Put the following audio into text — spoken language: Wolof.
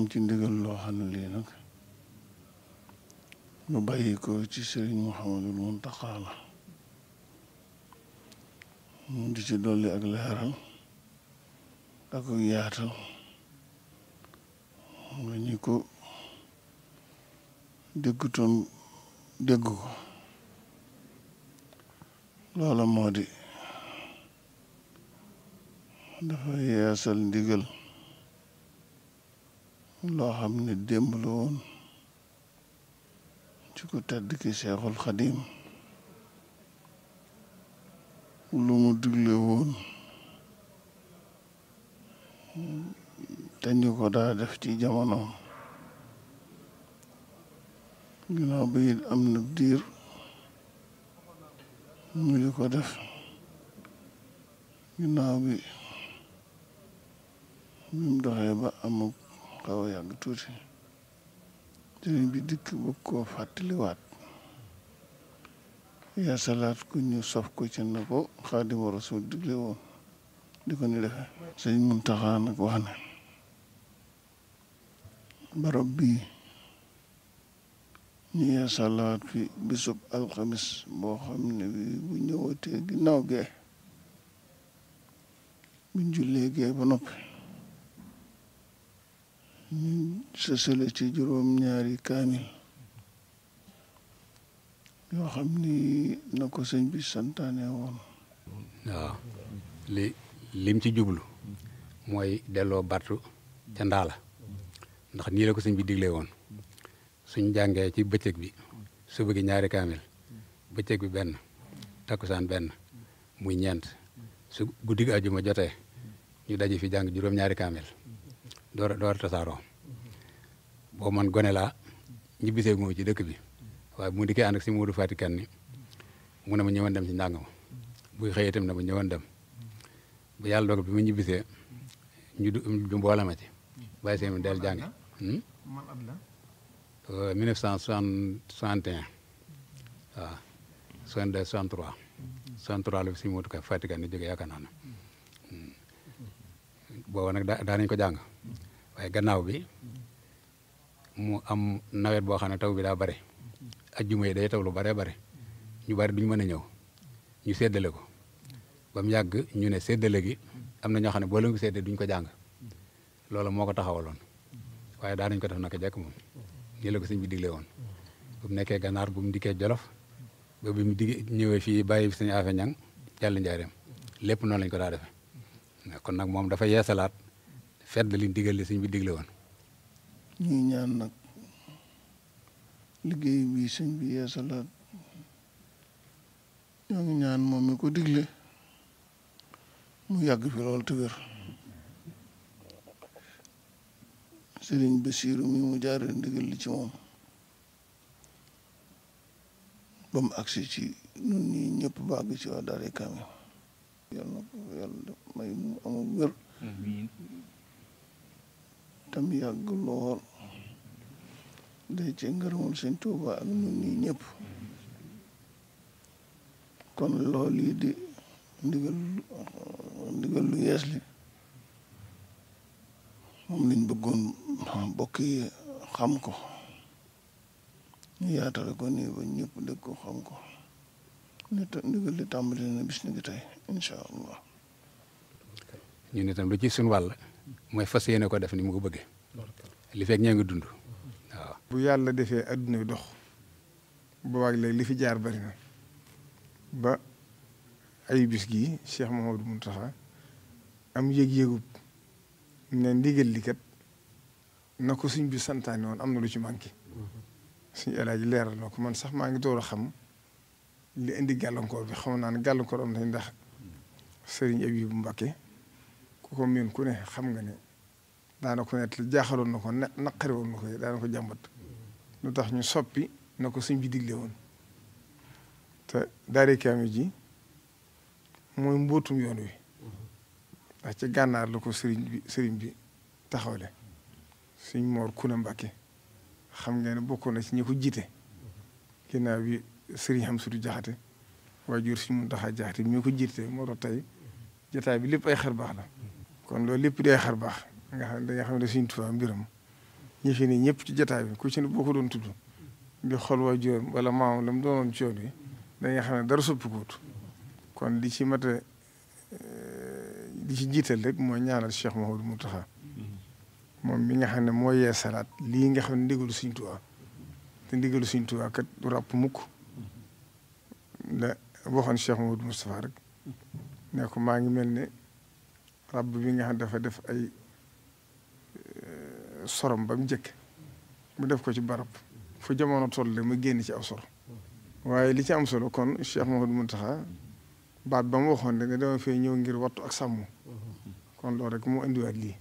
ci ndigal loo xam ne lii nag ñu bàyyi ko ci sëriñ Mouhamadul Muntaxa la mu di ci dolli ak leeral ak yaatal nga ñi ko déggutoon dégg ko loola moo di dafa yeesal ndigal loo xam ne démb la woon ci ko tedd ki Seexul Xadiim lu mu digle woon te ñu ko daa def ci jamonoom ginnaaw bi it am na diir ñu di ko def ginnaaw bi mu doxee ba amul xaw a yàgg tuuti sëriñ bi dikk bëgg koo fàttaliwaat yeesalaat ku ñu sof ko ci na ko Xaadimu Rasuul digle woon di ko ni defe sëriñ Muntaxa nag wax ne barab bii ñu yeesalaat fi bisub alxamis boo xam ne bi bu ñëwatee ginnaaw gee buñ jullee gee ba noppi ñu sësale ci juróom-ñaari kaamil yoo xam ni na ko sëñ bi santaane woon. waaw lim ci jublu mooy delloo battu ca ndaala ndax nii la ko sëñ bi diglee woon suñ jàngee ci bëccëg bi suba gi ñaari kaamil bëccëg bi benn takkusaan benn muy ñeent su guddi gi àjjuma jotee ñu daje fi jàng juróom-ñaari kaamil door a tasaaroo boo man gone laa ñibbisee gu ma ci dëkk bi waaye bu mu dikkee ànd ak si Modou Fatick ni mu ne ma ñëwoon dem ci njàng ma buy xëyee itam ne ma ñëwoon dem bu yàlla dogal bi ma ñibbisee ñu mboole ma ci bàyyi seen del jàngi 1961 waaw 62 63 63 la fi si Modou Fatick ni jógee yaakaar naa ne booba nag daa nañ ko jàng waaye gannaaw bi mu am nawet boo xam ne taw bi daa bare ajjuma yi day taw lu bare bare ñu bari duñu mën a ñëw ñu séddale ko ba mu yàgg ñu ne séddale gi am na ñoo xam ne boo leen ko séddee duñ ko jàng loolu moo ko taxawaloon waaye daa nañ ko def naka jekk moom nii la ko sëñ bi digle woon bu mu nekkee gànnaar bu mu dikkee jolof ba bi mu ñëwee fii bàyyi sëñ Afe Ñang jàll njaareem lépp noonu lañ ko daa defee kon nag moom dafa yeesalaat fedd li digal li sëñ bi digle woon. ñuy ñaan nag liggéey bi sëñ bi yeesalaat ñoo ngi ñaan moom mi ko digle mu yàgg fi lool te wér sëriñ Basiiru mi mu jaaree ndigal li ci moom ba mu agsi ci nun ñii ñëpp ba àgg ci waa Daaray Kaamil yàlla na ko yàlla may mu amul wér tam yàgg lool day ci ngërëmul sëñ Tuuba ak nun ñii ñëpp kon loolu yi di ndigal lu yees li moom lañ bëggoon bokk yi xam ko ñu yaatale ko nii ba ñëpp dégg ko xam ko ndigal li tàmbali na bis ni ki tey incha allah ñun itam lu ci suñu wàll mooy fas yéene ko def ni mu ko bëggee li fekk ñee ngi dund waaw. bu yàlla defee adduna bi dox boobaag léegi li fi jaar bari na ba ay bis gii Cheikh Mouhamadou Mountakha am yëg-yëgub ne ndigal li kat na ko suñ bi santaane woon am na lu ci manqué suñu Alaaji leeral na ko man sax maa ngi door a xam li indi gàllankoor bi xam naa ne gàllankoor am na ndax Serigne Abibu Mbakke ku ko miin ku ne xam nga ne daana ko net jaaxaloon na ko naqari woon na ko daana ko jàmbat lu tax ñu soppi na ko suñ bi digle woon te Daaray Kaamil ji mooy mbootum yoon wi ndax ci gànnaar la ko sëriñ bi taxawle suñ Moor Kuna Mbàkke xam nga ne bokkoon na ci ñi ko jiite ginnaaw bi sëriñ Hamsatu Jaxate waajur suñ Muntaxa Jaxate mi ko jiite moo tax tey jotaay bi lépp ay xar baax la kon loolu lépp di ay xar baax nga xam ne suñ Tuubaa mbiram ñi fi ne ñëpp ci jotaay bi ku ci ne boo ko doon tudd di xool waa juróom wala maam la mu doonoon ci yoon wi da nga xam ne dara soppikuwut kon li ci mat a li ci jiital rek mooy ñaanal Cheikh Mouhamadou Mountakha moom mi nga xam ne moo yee salaat lii nga xam ne ndigalu Sëriñ Tuubaa te ndigalu Sëriñ Tuubaa kat du ràpp mukk la waxoon Cheikh Mouhamadou Moustapha rek ne ko maa ngi mel ne rab bi nga xam dafa def ay sorom ba mu njëkk mu def ko ci barab fu jamono toll mu génn ci aw sor waaye li ci am solo kon Cheikh Mouhamadou Mountakha baat ba mu waxoon ne dama fee ñëw ngir wattu ak sàmm kon loolu rek mu indiwaat lii